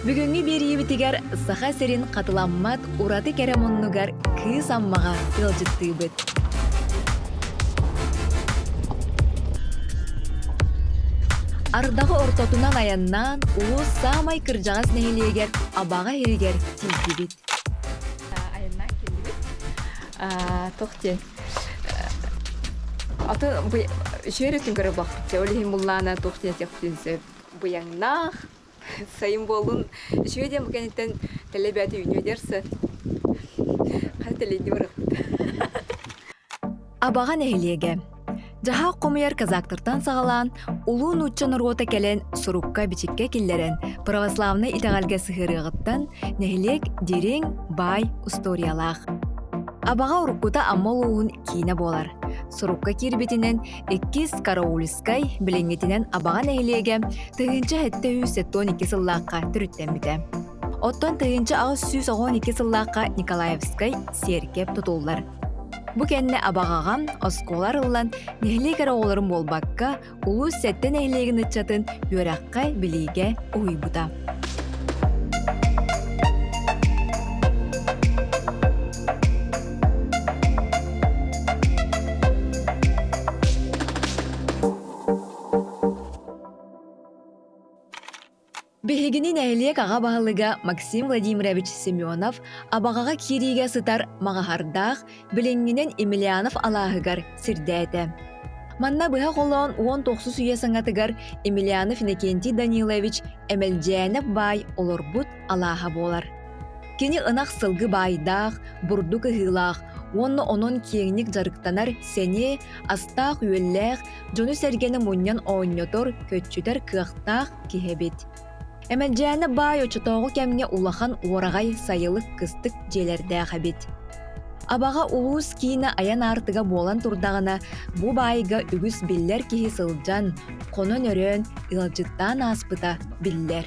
Бүгүҥҥү биэриибитигэр Саха сирин хатыламмат ураты кэрэ муннугар Кыыс Аммаҕа ыалдьыттыыбыт. Ардаҕы ортотунан айаннаан улуус саамай кырдьаҕас нэһилиэгэр Абаҕа иһигэр тиийдибит. Айаннаан кэллибит. Туох диэн Атын үчүгэй өттүн көрө бахпыт. Ол иһин буллаана туох диэн этиэхпитин сөп. Быйаҥнаах сайын буоллун. Үчүгэй диэн бу кэнниттэн тэлэбээти үүнүө диэрсэн. Хата тэлэйди барыахпыт. Абаҕа нэһилиэгэ. Дьаһаах хомуйар казактартан саҕалаан, улуу нуучча норуота кэлэн сурукка-бичиккэ киллэрэн, православнай итэҕэлгэ сыһыарыаҕыттан нэһилиэк дириҥ, баай устуоруйалаах. Абаҕа уруккута Амма улууһун киинэ буолар. Сурукка киирбитинэн Иккис Караульскай, билиҥҥитинэн Абаҕа нэһилиэгэ 1772 сыллаахха төрүттэммитэ. Оттон 1892 сыллаахха Николаевскай сиэркэп тутуллар. Бу кэннэ Абаҕаҕа оскуола арыллан, нэһилиэк эрэ оҕолорун буолбакка, улуус сэттэ нэһилиэгин ыччатын үөрэххэ, билиигэ уһуйбута. Биһигини нэһилиэк аҕа баһылыга Максим Владимирович Семенов Абаҕаҕа киириигэ сытар Маҕаһардаах, билиҥҥинэн Емельянов алааһыгар сирдээтэ. Манна быһа холоон 19 үйэ саҥатыгар Емельянов Иннокентий Данилович Эмэлдьээнэп баай олорбут алааһа буолар. Кини ынах-сылгы баайдаах, бурдук ыһыылаах уонна онон киэҥник дьарыктанар сэниэ, астаах-үөллээх, дьону-сэргэни мунньан оонньотор, көччүтэр кыахтаах киһи эбит. Эмэлдьээнэ баай оччотооҕу кэмҥэ улахан уораҕай сайылык кыстык дьиэлэрдээх эбит. Абаҕа улуус киинэ айан аартыга буолан турдаҕына, бу баайга үгүс биллэр киһи сылдьан, хонон-өрөөн, ыалдьыттаан ааспыта биллэр.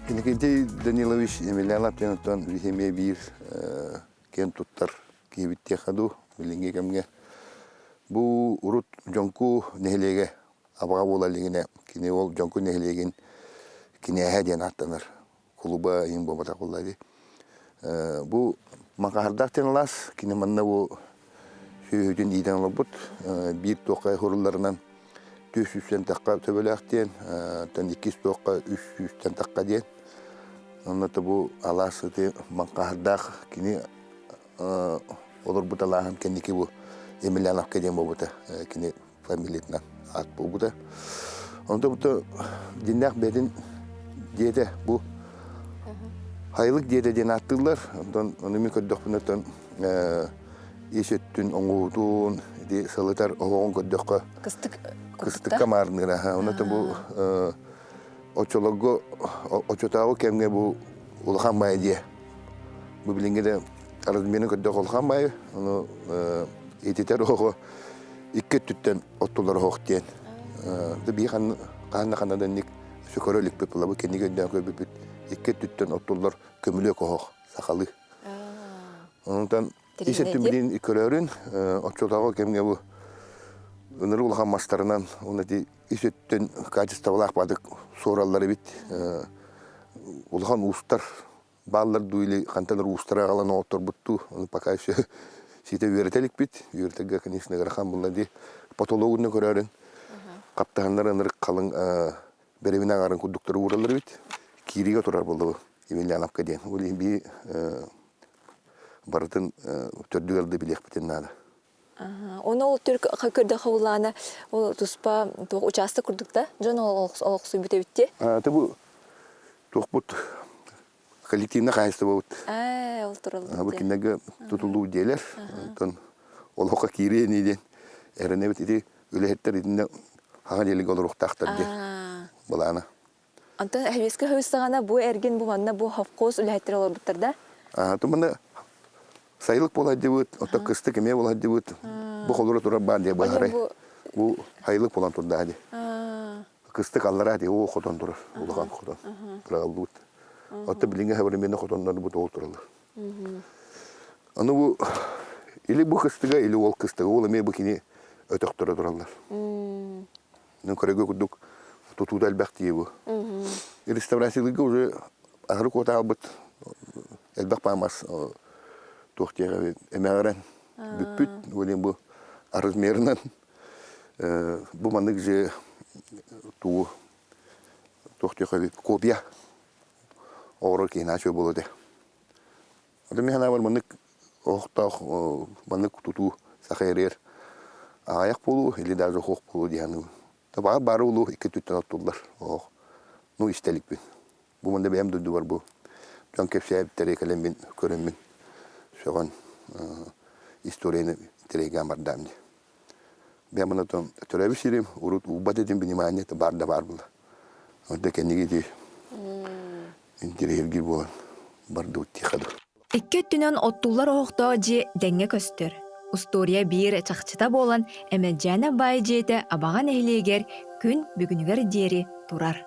Иннокентий Данилович Емельянов диэн оттон биһи биир киэн туттар киһибит диэххэ дуу, билиҥҥи кэмҥэ. Бу урут Дьоҥку нэһилиэгэ Абаҕа буола илигинэ кини ол Дьоҥку нэһилиэгин кинээһэ диэн ааттанар кулуба иһин буолбатах буолла дии. Бу Макаһардаах диэн алаас кини манна бу сүөһүтүн иитэн олорбут биир туохха хурулларынан түөрт сүүстэн тахха төбөлөөх диэн, оттон иккис туохха үс сүүстэн тахха диэн. Онно бу алаас ити Маҥхаһардаах кини олорбут алааһын кэнники бу Емельяновка диэн буолбута кини фамилиятынан аат буолбута. Онто бу дьиннээх бэйэтин диэтэ бу Хайылык диэтэ диэн ааттыыллар. Онтон ону мин көрдөхпүнэ оттон ис өттүн оҥоһуутун ити сылытар оһоҕун көрдөххө кыстык кыстыкка маарыныыра. Онон бу оччолорго оччотооҕу кэмҥэ бу улахан баай дьиэ. Бу билиҥҥи да размерын көрдөх улахан баай. Ону ититэр оһоҕо икки өттүттэн оттулар оһох диэн. Бии хаһан ханна да инник көрө иликпит булабыт кэнники өйдөөн көрбүппүт икки өттүттэн оттуллар көмүлүөк оһох сахалыы. Онтон ис өттүн билин көрөөрүн оччотооҕу кэмҥэ бу ынырык улахан мастарынан уонна ити ис өттүн качестволаах баадык суораллар эбит улахан уустар бааллар дуу или хантан эрэ уустара аҕалан оҥотторбут дуу ону пока еще ситэ үөрэтэ иликпит үөрэтэргэ конечно ыарахан буолла дии потологун көрөөрүн хаптаһыннар ынырык халыҥ бэрэбинэ аҥарын курдуктары уураллар эбит киириигэ турар буолла Емельяновка диэн ол иһин бии барытын төрдүгэр да билиэхпитин наада. Оны ол түрк көрдөхө улаана ол туспа туох учаастак курдук да дьон олохсуйбут эбит дии. Ты бу туохпут коллективный хаһайыстыбабыт. Ээ, ол тураллар. Бу кинилэргэ тутулуу диэлэр. Онтон олоххо киириэ ини диэн эрэнэбит ити үлэһиттэр итиннэ хаҥа диэлигэ олоруохтаахтар диэн былаана. Онтон эһэбиэскэ саҕана бу эргин бу манна бу совхоз үлэһиттэрэ олорбуттар да? То манна сайылык буолайдыбыт, оттон кыстык эмиэ буолайдыбыт. Бу холоро турар баар дии баһарай. Бу сайылык буолан турдаа дии. Кыстык аллараа дии, оо хотон турар, улахан хотон. Кыраҕаллыбыт. Оттон билиҥҥи современный хотоннор бу тоҕо тураллар. Аны бу или бу кыстыга, или ол кыстыга, ол эмиэ бу кини өтөхтөрө тураллар. Көрөгө курдук тутуута элбэх дии бу. Реставрациялыырга уже Аһары куотаабыт элбэх паамас туох диэҕэ эмэҕирэн бүппүт. Ол бу размерынан бу маннык же тугу туох диэхэ копия оҕорор киһи наачуй буолуо этэ. Аты мин санаабар маннык оһохтоох маннык тутуу саха эрэр аҕыйах буолуу или даже суох буолуу дии саныыбын. Табаҕа бары улуу икки өттүттэн оттуллар оһох. Ну истэликпин. Бу манна бэйэм дойдубар бу дьон кэпсээбиттэри кэлэммин көрөммүн сөҕөн историяны интэриэһиргээн бардаам дии. Бэйэм онтон төрөөбүт сирим урут уурбат этим внимание баар да баар буолла. Онто кэнники ити интэриэһиргиир буолан бардыбыт тиэхэ дуу. Икки өттүнэн оттуллар оһохтоох дьиэ дэҥҥэ көстөр. Устуоруйа биир чахчыта буолан, Эмэлдьээнэ баай дьиэтэ Абаҕа нэһилиэгэр күн бүгүнүгэр диэри турар.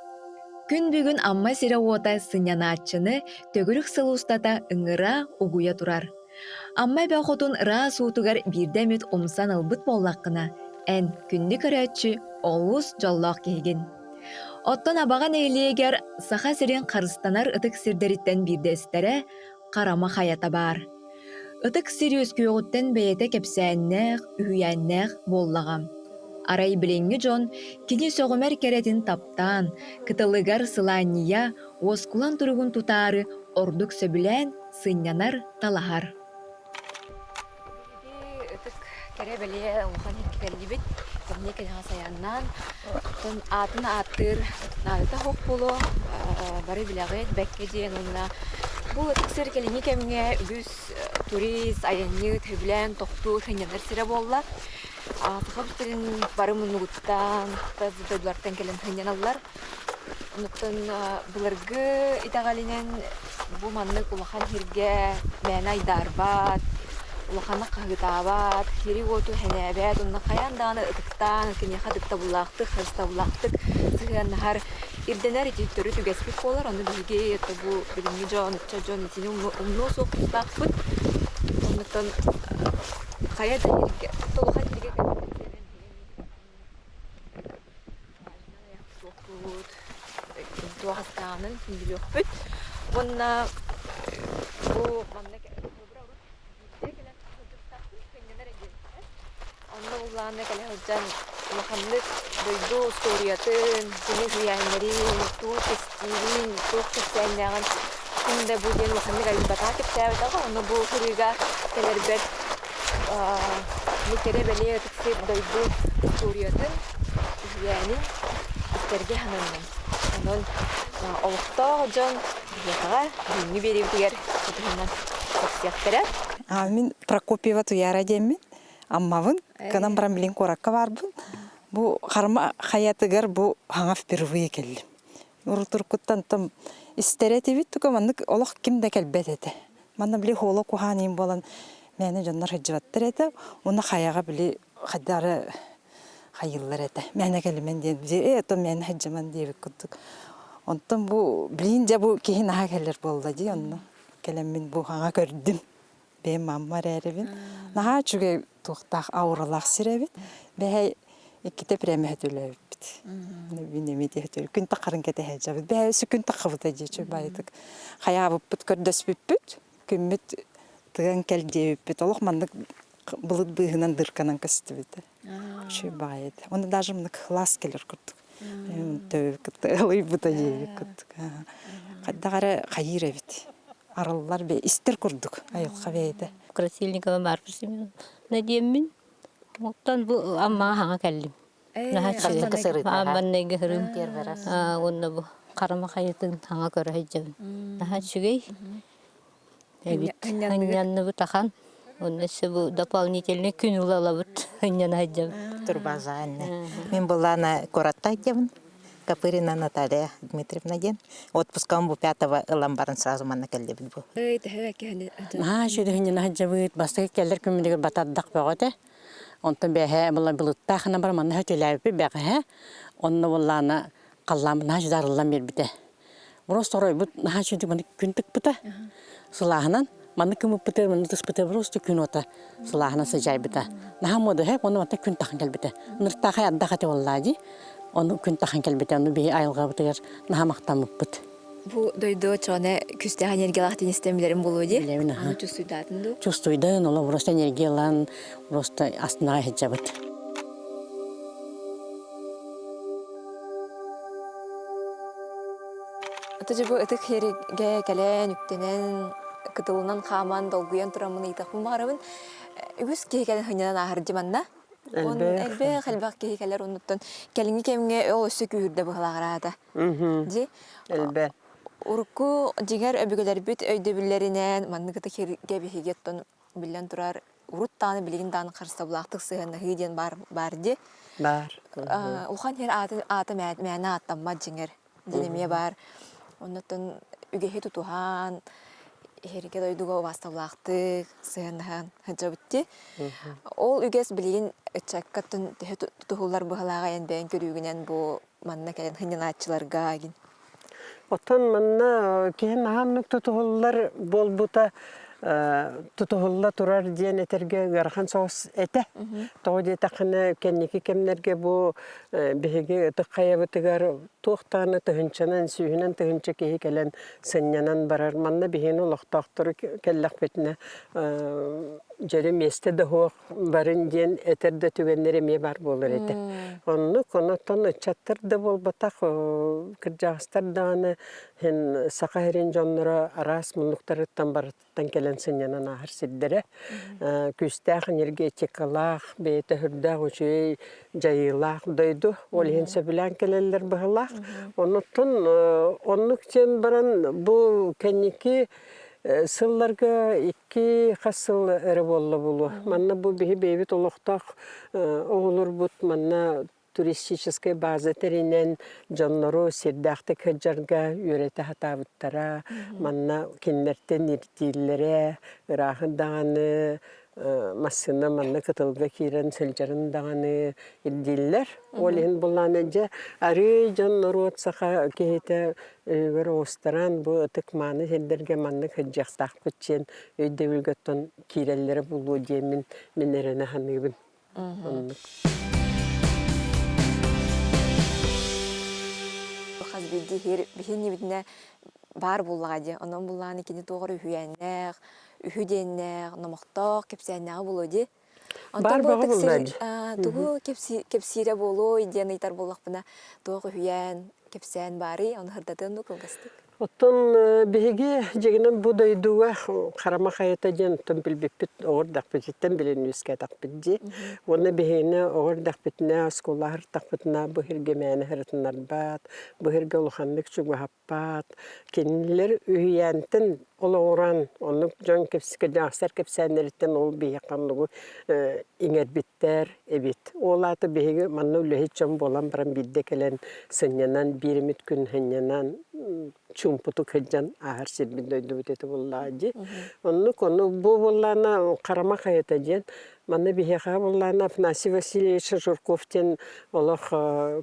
Күн бүгүн Амма сирэ-уота сынньанааччыны төгүрүк сыл устата ыҥыра, угуйа турар. Амма эбэ хотун ыраас уутугар биирдэ эмит умсан ылбыт буоллаххына, эн, күндү көрөөччү, олус дьоллоох киһигин. Оттон Абаҕа нэһилиэгэр Саха сирин харыстанар ытык сирдэриттэн биирдэстэрэ Харама хайата баар. Ытык сир үөскүөҕүттэн бэйэтэ кэпсээннээх, үһүйээннээх буоллаҕа. Арай билиҥҥи дьон кини сөҕүмэр кэрэтин таптаан, кытылыгар сылаанньыйа, уоскулан туругун тутаары ордук сөбүлээн сынньанар, талаһар. Биһиги ытык кэрэ-бэлиэ улахан иһиккэ кэллибит. Кэмниэ кэлэҕэс айаннаан, оттон аатын ааттыыр наадата суох буолуо, бары билэҕит, бэккэ диэн уонна бу ытык сир кэлиҥҥи кэмҥэ үгүс турист, айанньыт сөбүлээн тохтуур, сынньанар сирэ буолла. Саха сирин бары муннугуттан, тас дойдулартан кэлэн сынньаналлар. Онуттан былыргы итэҕэлинэн бу маннык улахан сиргэ мээнэ айдаарбат, улаханнык хаһыытаабат, сири-уоту сэнээбэт уонна хайаан даҕаны ытыктаан, киниэхэ ытыктабыллаахтык, харыстабыллаахтык сыһыаннаһар ирдэнэр ити төрүт үгэспит буолар. Ону биһиги бу билиҥҥи дьон, ыччат дьон итини умнуо суох тустаахпыт. Оннуттан хайа да сиргэ, улахан сиргэ Туохпут, туох астааҕынан күндүлүөхпүт. Уонна бу манна холобура урут биирдэ кэлэн сылдьыбыттаахпын сынньанар эдьиэттэр. Онно буллаҕына кэлэ сылдьан улаханнык дойду устуоруйатын, кини үһүйээннэрин, туох кэстиирин, туох кэпсээннээҕин ким да бу диэн улаханнык арыйбатаҕа кэпсээбэтэҕэ. Ону бу сырыыга кэлэрбэр бу кэрэ-бэлиэ ытык сир дойду устуоруйатын, үһүйээнин истэргэ сананным. Онон олохтоох дьон биһиэхэҕэ бүгүҥҥү биэриибитигэр тутуһунан кэпсиэхтэрэ. Мин Прокопьева Туяра диэммин, Аммабын, гынан баран билин куоракка баарбын. Бу Харма хайатыгар бу хаҥа впервые кэллим. Урутуркуттан там истэрэ этибит, тука маннык олох ким да кэлбэт этэ. Манна били хуола куһаан иин буолан мээнэ дьоннор сылдьыбаттар этэ. Уонна хайаҕа били хайдары хайыыллар этэ. Мээнэ кэлимэн диэн э то мээнэ сылдьыман диэбит курдук. Онтон бу билин дьэ бу киһи наһаа кэлэр буолла дии онно кэлэммин бу хаҥа көрдүм. Бэйэм мамма эрээрибин. Наһаа үчүгэй туохтаах ауралаах сир эбит. Бэһэй иккитэ прямо хөтөлөөбүппүт. Мин эмиэ хөтөлө күн тахарын кэтэһээдьэбит. Бэһэй өссө күн таххабыта диэчи байытык. Хайаабыппыт көрдөспүппүт. Күммүт тыган кэл диэбиппит. Олох маннык былыт быыһынан дырканан көстүбүтэ. Үчүгэй баҕайы этэ. Уонна даже маннык хылаас кэлэр курдук. Төбөбүт ылыйбыта диэбит курдук. Хайдах эрэ хайыыр эбит. Арыллар истэр курдук айылҕа бэйэтэ. Красильникова Марфа Семеновна диэммин. Оттон бу Аммаҕа хаҥа кэллим. Наһаа үчүгэй. Маннайга сырыым. Уонна бу Харама хайатын хаҥа көрө сылдьабын. Наһаа үчүгэй. Эбит. Ынньанныбыт ахан. Онно өссө бу дополнительный күн ылалабыт ынньана сылдьабыт. Турбаза Мин былаана куоратта сылдьабын. Копырина Наталья Дмитриевна диэн. Отпускам бу пятого ылан баран сразу манна кэллибит бу. Наһаа үчүгэй сылдьабыт. Бастакы кэллэр күммүтүгэр батардах бөҕөтө. Онтон бэһэ була былыттаах бар манна хөтөлөөбүппүт бэҕэһээ. Онно буоллаана халлааммыт наһаа дьаарыллан биэрбитэ. Просто оройбут наһаа үчүгэй маннык күн тыкпыта. Сылааһынан маннык кымыппыты, маннык тыспыты просто күн уота сылааһынан сыдьаайбыта. Наһаа муода уонна мантан күн тахан кэлбитэ. Ныртаахай ардах этэ буоллаа дии. Ону күн тахан кэлбитэ. Ону биһи айылҕабытыгар наһаа махтаммыппыт. Бу дойду чоне күстээх энергиялаах теннистен билэрим буолуо дии. Билэбин аха. Аны чувствуйдаатын дуу? Чувствуйдаын, оло просто энергиялаан, просто астынаҕа сылдьабыт. Ата бу ытык сиргэ кэлэн, үктэнэн, кытылынан хааман, долгуйан тураммын ыйытахпын баҕарабын. Үгүс киһи кэлэн сынньанан ааһар дии манна. Элбэх. Элбэх, элбэх киһи кэлэр оннуттан кэлиҥҥи кэмҥэ ол өссө күүһүрдэ быһылааҕыраата. Дии. Элбэх. Урукку дьиҥэр өбүгэлэрбит өйдөбүллэринэн маннык ытык сиргэ биһиги оттон биллэн турар урут даҕаны билигин даҕаны харыстабылаахтык сыһыаннаһыы диэн баар баар дии. Баар. Улахан сир аата аата мээнэ ааттаммат дьиҥэр диэн эмиэ баар. Оннуттан үгэһи тутуһан иһэргэ дойдуга убаастабылаахтык сыһыаннаһан сылдьабыт дии. Ол үгэс билигин ыччакка төһө тутуһуллар быһылааҕа эн бэйэҥ көрүүгүнэн бу манна кэлэн сынньанааччыларга гин. Оттон манна киһи наһаа оннук тутуһуллар буолбута тутуһулла турар диэн этэргэ ыарахан соҕус этэ. Тоҕо диэтэххинэ кэнники кэмнэргэ бу биһиги ытык хайабытыгар туох даҕаны тыһыынчанан, сүүһүнэн тыһыынча киһи кэлэн сынньанан барар. Манна биһигини олохтоохтору кэллэхпитинэ дьөрү миэстэ да суох барын диэн этэр да түгэннэр эмиэ баар буолар этэ. Оннук, онтон ыччаттар да буолбатах, кырдьаҕастар даҕаны син Саха сирин дьонноро араас муннуктарыттан барытыттан кэлэн сынньанан ааһар сирдэрэ. Күүстээх энергетикалаах, бэйэтэ сүрдээх үчүгэй дьайыылаах дойду. Ол иһин сөбүлээн кэлэллэр быһыылаах. Онуттан оннук диэн баран бу кэнники Сылларга икки хас сыл эрэ буолла буолуо. Манна бу биһи бэйэбит олохтоох оҕолорбут манна туристическай база тэринэн дьоннору сирдээхтик сылдьарга үөрэтэ сатаабыттара. Манна кинилэртэн ирдииллэрэ, ырааһын даҕаны массыына манна кытылга киирэн сылдьарын даҕаны ирдииллэр. Ол иһин буллаана дьэ арыый дьон норуот саха киһитэ өйүгэр оҕустаран бу ытык мааны сирдэргэ маннык сылдьыахтаахпыт диэн өйдөбүлгэ оттон киирэллэрэ буолуо диэммин мин эрэнэ саныыбын. Оннук. Хас биирдии иһир биһин нибитинэ баар буоллаҕа дии. Онон буллаҕына кини туох эрэ үһүйээннээх, үһү диэннээх, номохтоох, кэпсээннээҕэ буолуо дии. Онтон Баар бу бөҕө ытык буолла сир дии. тугу кэпсиирэ буолуой диэн ыйытар буоллахпына, туох үһүйээн, кэпсээн баарый, ону сырдатыан дуу кылгастык? Оттон биһиги дьигинэн бу дойдуга Харама хайата диэн оттон билбиппит оҕо эрдэхпититтэн билэн үөскээтэхпит дии. Уонна биһигини оҕо эрдэхпитинэ оскуола сырыттахпытына бу сиргэ мээнэ сырытыннарбат, бу сиргэ улаханнык чугаһаппат. Кинилэр үһүйээнтэн олоҕуран, оннук дьон кырдьаҕастар кэпсээннэриттэн ол биһиэхэ оннугу иҥэрбиттэр эбит. Ол аата биһиги манна үлэһит дьон буолан баран биирдэ кэлэн сынньанан, биир эмит күн сынньанан чуумпутук сылдьан ааһар сирбит дойдубут этэ буоллаҕа дии. Оннук ону бу буоллаҕына Харама хайата диэн манна биһиэхэ буоллаҕына Афанасий Васильевич Жирков диэн олох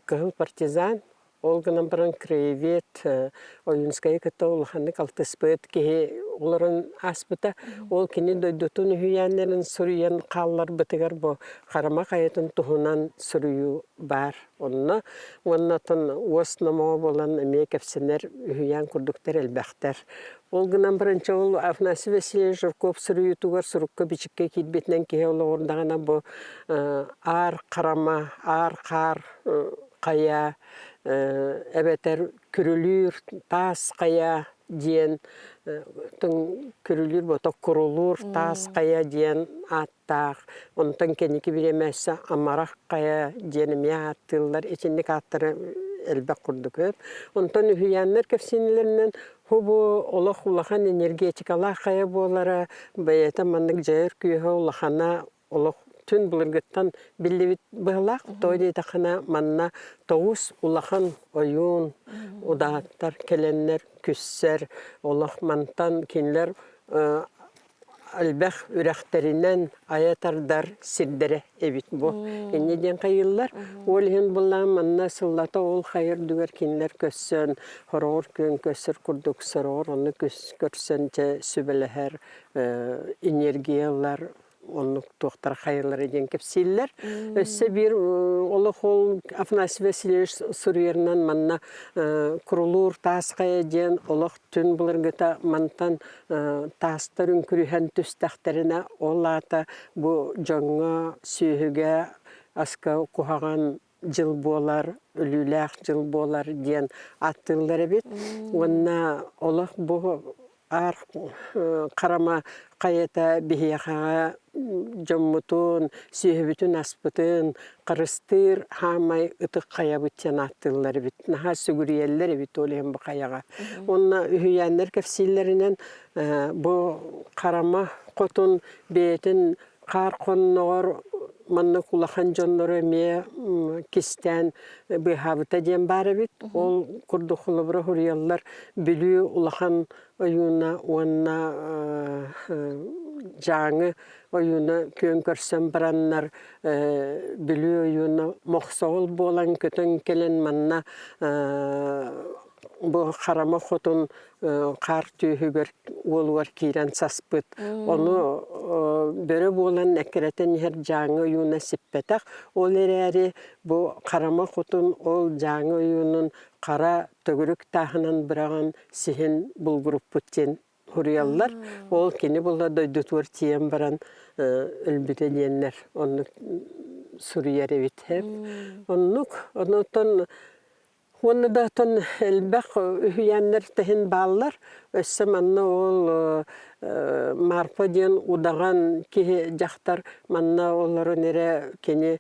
кыһыл партизан Ол гынан баран краевед Ойуунскайы кытта улаханнык алтыспыт киһи олорон ааспыта. Ол кини дойдутун үһүйээннэрин суруйан хаалларбытыгар бу Харама хайатын туһунан суруйуу баар. Онно уонна оттон уос номоҕо буолан эмиэ кэпсэнэр үһүйээн курдуктар элбэхтэр. Ол гынан баран ол Афанасий Васильевич Жирков суруйуутугар сурукка-бичиккэ киирбитинэн киһи олоҕурдаҕына бу аар харама, аар хаар хайа эбэтэр күрүлүүр таас хайа диэн күрүлүүр боток курулуур таас хайа диэн ааттаах онтон кэнники бириэмэ өссө амарах хайа диэн эмиэ ааттыыллар итинник ааттары элбэх курдук үһү онтон үһүйээннэр кэпсиинилэринэн бу олох улахан энергетикалаах хайа буолара бэйэтэ маннык дьайар күүһэ улахана олох түн былыргыттан биллибит быһылаах. Тоҕо диэтэххинэ, манна тоҕус улахан ойуун, удааттар кэлэннэр, күссэр, олох мантан кинилэр элбэх үрэхтэринэн айа тардар сирдэрэ эбит бу. Инньэ диэн хайыыллар. Ол иһин буллаан манна сыллата ол хайа үрдүгэр кинилэр көссөн, хороҕор күөн көссөр курдук сороҕор ону көрсөн чэ сүбэлэһэр энергиялар. оннук туохтар хайалара диэн кэпсииллэр. Өссө биир олох ол Афанасий Васильевич суруйарынан манна Курулуур таас хайа диэн олох түн былыргыта мантан таастар үҥкүрүһэн түстэхтэринэ ол аата бу дьоҥҥо сүөһүгэ аска куһаҕан дьыл буолар, өлүүлээх дьыл буолар диэн ааттыыллар эбит. Уонна олох бу аар харама хайата биһиэхэҕэ дьоммутун, сүөһүбүтүн-аспытын харыстыыр хаамай ытык хайабыт диэн ааттыыллар эбит. Наһаа сүгүрүйэллэр эбит ол иһин бу хайаҕа. Уонна үһүйээннэр кэпсииллэринэн бу харама хотун бэйэтин Хаар хонноҕор маннык улахан дьоннору эмиэ кистээн быыһаабыта диэн баар эбит. Ол курдук холобура суруйаллар Бүлүү улахан ойууна уонна Дьааҥы ойууна күөн көрсөн бараннар Бүлүү ойууна мохсоҕол буолан көтөн кэлэн манна бу харама хотун хаар түөһүгэр уолугар киирэн саспыт. Ону бөрө буолан эккирэтэн иһэр Дьааҥы ойууна сиппэтэх. Ол эрээри бу харама хотун ол Дьааҥы ойуунун хара төгүрүк тааһынан быраҕан сиһин булгуруппут диэн суруйаллар. Ол кини була дойдутугар тиийэн баран өлбүтэ диэннэр оннук суруйар эбит. Оннук. Онтон Уонна да оттон элбэх үһүйээннэр тэһин бааллар. Өссө манна ол Марфа диэн удаҕан киһи дьахтар манна олорон эрэ кини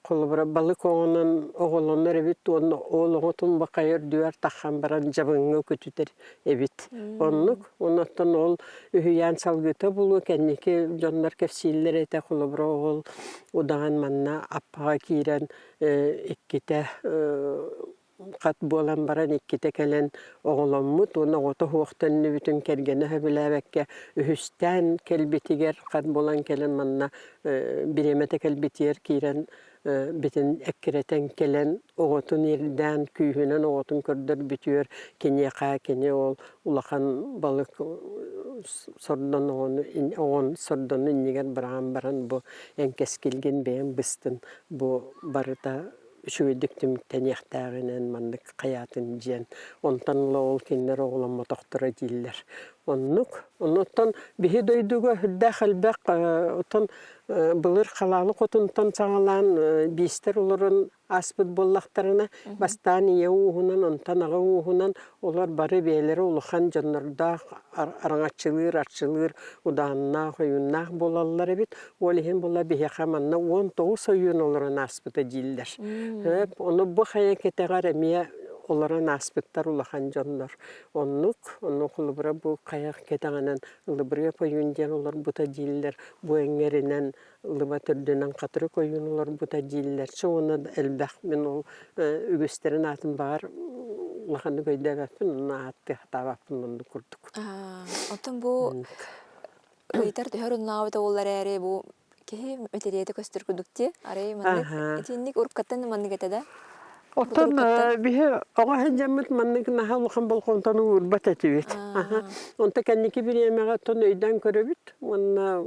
холобура балык оҕонон оҕолонор эбит уонна ол оҕотун бакайа үрдүгэр таххан баран дьабыҥҥа көтүтэр эбит. Оннук. Оннуттан ол үһүйээн салгыыта булуо кэнники дьоннор кэпсииллэр этэ холобура ол удаҕан манна аппаҕа киирэн иккитэ хат буолан баран иккитэ кэлэн оҕоломмут уонна оҕото суох төннүбүтүн кэргэнэ сөбүлээбэккэ үһүстээн кэлбитигэр хат буолан кэлэн манна бириэмэтэ кэлбитигэр киирэн битин эккирэтэн кэлэн оҕотун ирдээн күүһүнэн оҕотун көрдөрбүтүгэр киниэхэ кини ол улахан балык сордон оҕону оҕон сордону иннигэр быраҕан баран бу эн кэскилгин бэйэҥ быстын Бу барыта үчүгэйдик түмүктэниэхтээҕинэн маннык хайаатын диэн онтон ыла ол кинилэр оҕоломмотохторо дииллэр. Оннук. Оннуттан биһи дойдуга сүрдээх элбэх оттон былыр халаалы хотунтан саҕалаан биистэр олорон ааспыт буоллахтарына бастаан ийэ ууһунан онтон аҕа ууһунан олор бары бэйэлэрэ улахан дьоннордоох араҥаччылыыр арчылыыр удааннаах ойууннаах буолаллар эбит Ол иһин була биһиэхэ манна 19 ойуун олорон ааспыта дииллэр. Ону бу хайа кэтэҕэр эмиэ олорон ааспыттар улахан дьоннор. Оннук, ону холобура бу хайа кэтэҕинэн Ылыбырыап ойуун диэн олорбута дииллэр. Бу эҥэринэн Лыба төрдүнэн Хатырык ойуун олорбута дииллэр. Чэ уонна элбэх мин ол үгүстэрин аатын баҕар улаханнык өйдөөбөппүн, онно ааттыы сатаабаппын оннук курдук. Оттон бу Ыйытар төһө оруннаабыта буоллар эрээри бу киһи мэтириэтэ көстөр курдук дии. Арай маннык итинник уруккаттан маннык этэ да? Оттон биһи оҕо сылдьаммыт маннык наһаа улахан болҕомтону уурбат этибит. Онто кэнники бириэмэҕэ оттон өйдөөн көрөбүт уонна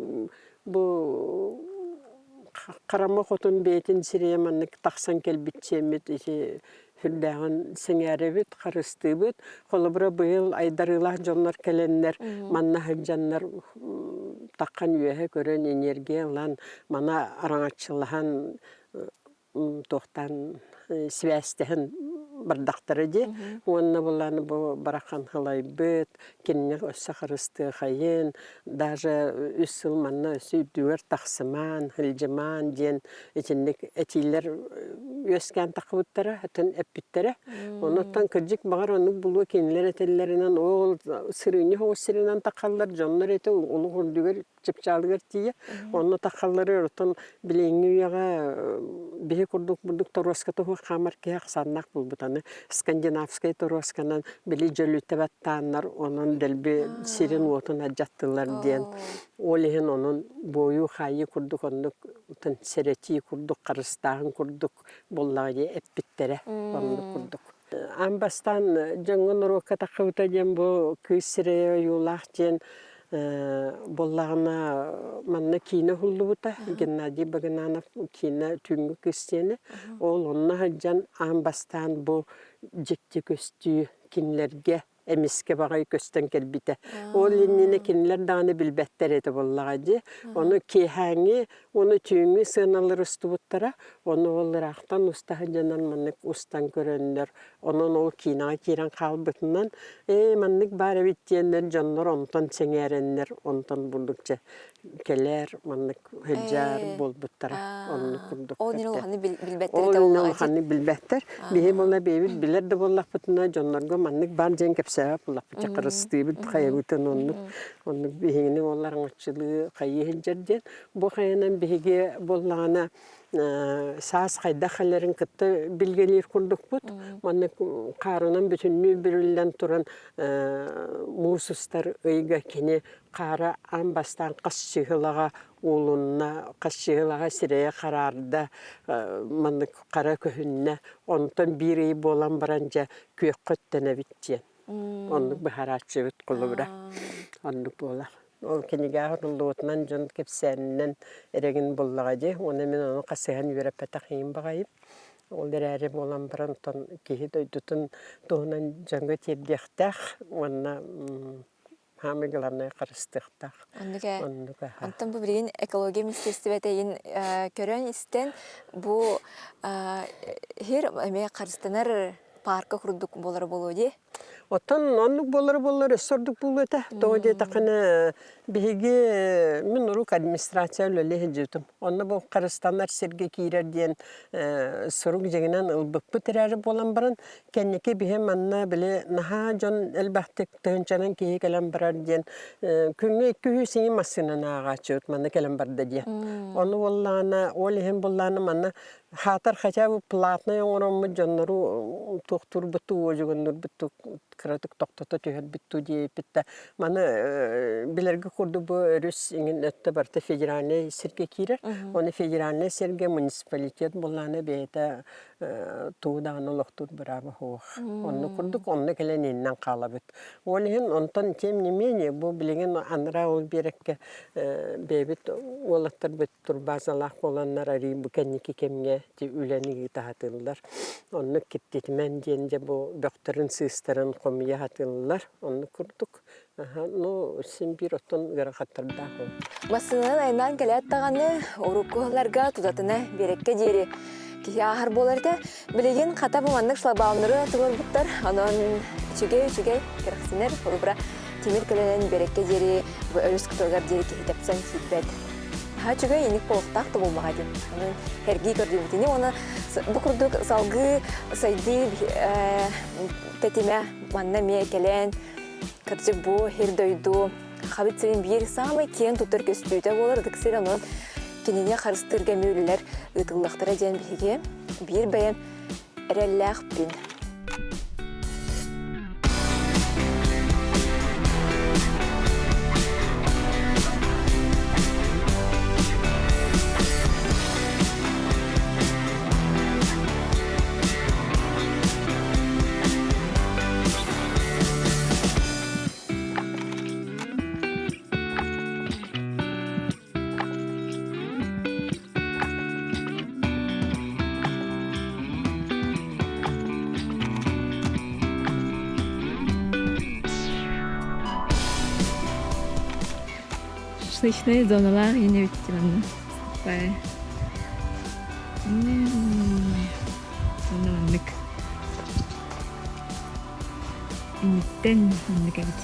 бу харама хотун бэйэтин сирэйэ маннык тахсан кэлбит сиэммит ити Сүрдээҕин сэҥээрэбит, харыстыыбыт. Холобура, быйыл айдарыылаах дьоннор кэлэннэр, манна сылдьаннар таххан үөһэ көрөн, энергия ылан, мана араҥаччылаһан, туохтаан сибээстэһэн бардахтара дии. Уонна былаан бу барахан халайбыт, кинини өссө харыстыахайын, даже үс сыл манна өссө үрдүгэр тахсымаан, сылдьымаан диэн итинник этиилэр үөскээн таххыбыттара, атын эппиттэрэ. Онуттан кырдьык баҕар оннук булуо кинилэр этэллэринэн ол сырыынньа соҕус сиринэн таххаллар дьоннор этэ олох үрдүгэр чыпчаалыгар тиийэ. Онно таххаллары оттон билиҥҥи үйэҕэ биһи курдук бурдук торуоска туһуох хаамар киһи ахсааннаах буолбут аны скандинавскай торуосканан били дьөлүтэ баттааннар онон дэлби сирин-уотун алдьаттылар диэн ол иһин онон буойуу-хаайыы курдук оннук сэрэтии курдук харыстааһын курдук буоллаҕа дии эппиттэрэ оннук курдук аан бастаан дьоҥҥо норуокка таххыбыта диэн бу кыыс сирэйэ ойуулаах диэн. Буоллаҕына манна киинэ уһуллубута Геннадий Багынанов киинэ Түүҥҥү кыыс диэни. Ол онно сылдьан аан бастаан бу дьикти көстүү кинилэргэ эмискэ баҕайы көстөн кэлбитэ. Ол иннинэ кинилэр даҕаны билбэттэр этэ буоллаҕа дии. Ону киэһээҥҥи, уону түүҥҥү сыаналар устубуттара. Ону ол ыраахтан уста сылдьанан маннык устан көрөннөр, онон ол киинэҕэ киирэн хаалбытынан, ээ маннык баар эбит диэннэр дьоннор онтон сэҥээрэннэр, онтон буллукча кэлээр маннык сылдьаар буолбуттара оннук курдук Ол нин улаханнык билбэттэр Ол иннин улаханнык билбэттэр. Биһи буолла бэйэбит билэр да буоллахпытына дьоннорго маннык баар диэн кэпсээбэт буоллахпыт харыстыыбыт хайабытын оннук оннук биһигини буоллар аҥаччылыы хайыы сылдьар диэн бу хайанан биһиги буоллаҕына саас хайдах кэлэрин кытта билгэлиир курдукпут. Маннык хаарынан бүтүннүү бүрүллэн туран муус устар ыйга кини хаара аан бастаан хас чыһылаҕа уулунна, хас чыһылаҕа сирэйэ хараарда, маннык хара көһүннэ. Онтон биир ый буолан баран дьэ күөххэ үктэнэбит диэн. Оннук быһарааччыбыт холобура. Оннук буолар. Ол кинигэҕэ суруллубутунан дьон кэпсээнинэн эрэгин буллаҕа дии. Уонна мин ону хасыһан үөрэппэтэх иһин баҕайым. Ол эрээри буолан баран оттон киһи дойдутун туһунан дьоҥҥо тиэрдиэхтээх уонна Самый главное харыстыахтаах. Оннук ээ. Оннук аха. Онтон бу билигин экология министиэристибэтэ көрөн-истэн бу сир эмиэ харыстанар паарка курдук буолара буолуо дии. Оттон оннук буолара буоллар өссө ордук буолуо этэ. Тоҕо диэтэххинэ биһиги мин урук администрация үлэлии сылдьыбытым. Онно бу харыстанар сиргэ киирэр диэн сурук дьиҥинэн ылбыппыт эрээри буолан баран кэнники биһи манна били наһаа дьон элбэхтик тыһыынчанан киһи кэлэн барар диэн күҥҥэ 200 иҥи массыынаны ааҕааччыбыт манна кэлэн барда диэн. Ону буоллаҕына ол иһин буоллаҕына манна хаатар хотя бы платнай оҥороммут дьоннору туохтуурбут уодьуганнуурбут кыратык тохтото түһэрбит дуу диэбиппит да маны билэргэ курдук бу өрүс иҥин өттө барыта федеральнай сиргэ киирэр. Оны федеральнай сиргэ муниципалитет буоллаҕына бэйэтэ тугу даҕаны олохтуур бырааба суох. Оннук курдук онно кэлэн ииннэн хаалабыт. Ол иһин онтон тем не менее бу билигин анараа ол биэрэккэ бэйэбит уолаттарбыт турбазалаах буоланнар арыый бу кэнники кэмҥэ үлэни ыыта сатыыллар. Оннук киптитимэн диэн дьэ бу бөхтөрүн-сыыстарын хомуйа сатыыллар. Оннук курдук Ну, син биир оттон ыарахаттардаах ол. Массыынанан айаннаан кэлээт даҕаны, урукку сылларга тутатына биэрэккэ диэри киһи ааһар буолар этэ. Билигин хата бу маннык шлагбаумнары туруорбуттар. Онон үчүгэй-үчүгэй кэрэхсинэр. Холобура, тимир көлөнөн биэрэккэ диэри бу өрүс кытылыгар диэри киһи тэпсэн киирбэт. Наһаа үчүгэй инник буолуохтаах да буолбаҕа диэн. Онон сэргии көрдүбүт Уонна бу курдук салгыы сайдыы тэтимэ манна эмиэ кэлэн Кырдьык бу сир-дойду Хабит сирин биир саамай киэн туттар көстүүтэ буолар ытык сир онон кинини харыстыырга эмиэ үлэлэр ыытыллыахтара диэн биһиги биир бэйэм эрэллээхпин. Шашлычная зоналаах ине бүттү манна. Онно маннык Инниттэн маннык эбит.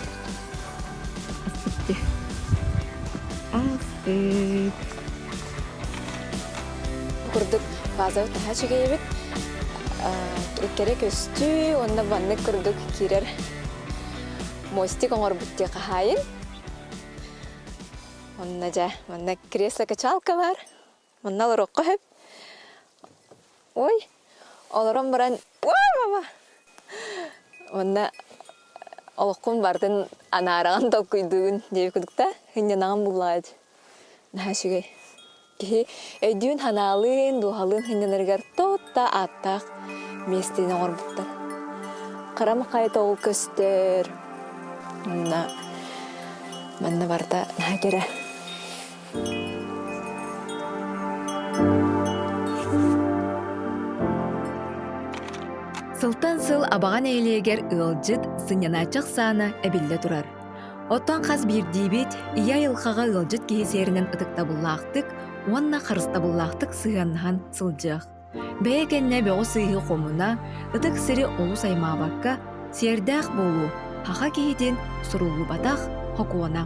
Астык дии. Астык. Курдук базабыт наһаа үчүгэй эбит. Кэрэ көстүү уонна маннык курдук киирэр мостик оҥорбут дии хаһаайын. Онно дьэ, манна кресло-качалка бар. Манна олоруохха сөп. Ой, олорон баран, ой, мама! Манна олоххун барытын анаараҕын толкуйдуугун диэбит курдук да, сынньанаҕын буллаҕа дии. Наһаа үчүгэй. Киһи өйдүүн-санаалыын, дууһалыын сынньанарыгар тута ааттаах миэстэни оҥорбуттар. Хара махай тоҕу көстөр. Манна. Манна барыта наһаа кэрэ. Сылтан сыл Абаҕа нэһилиэгэр ыалдьыт, сынньанааччы ахсаана эбиллэ турар. Оттон хас биирдиибит ийэ айылҕаҕа ыалдьыт киһи сиэринэн ытыктабыллаахтык уонна харыстабыллаахтык сыһыаннаһан сылдьыах. Бэйэ кэннэ бөҕү-сыыһы хомуна, ытык сири олус аймаабакка, сиэрдээх буолуу, һаха киһитин суруллубатах хокуона.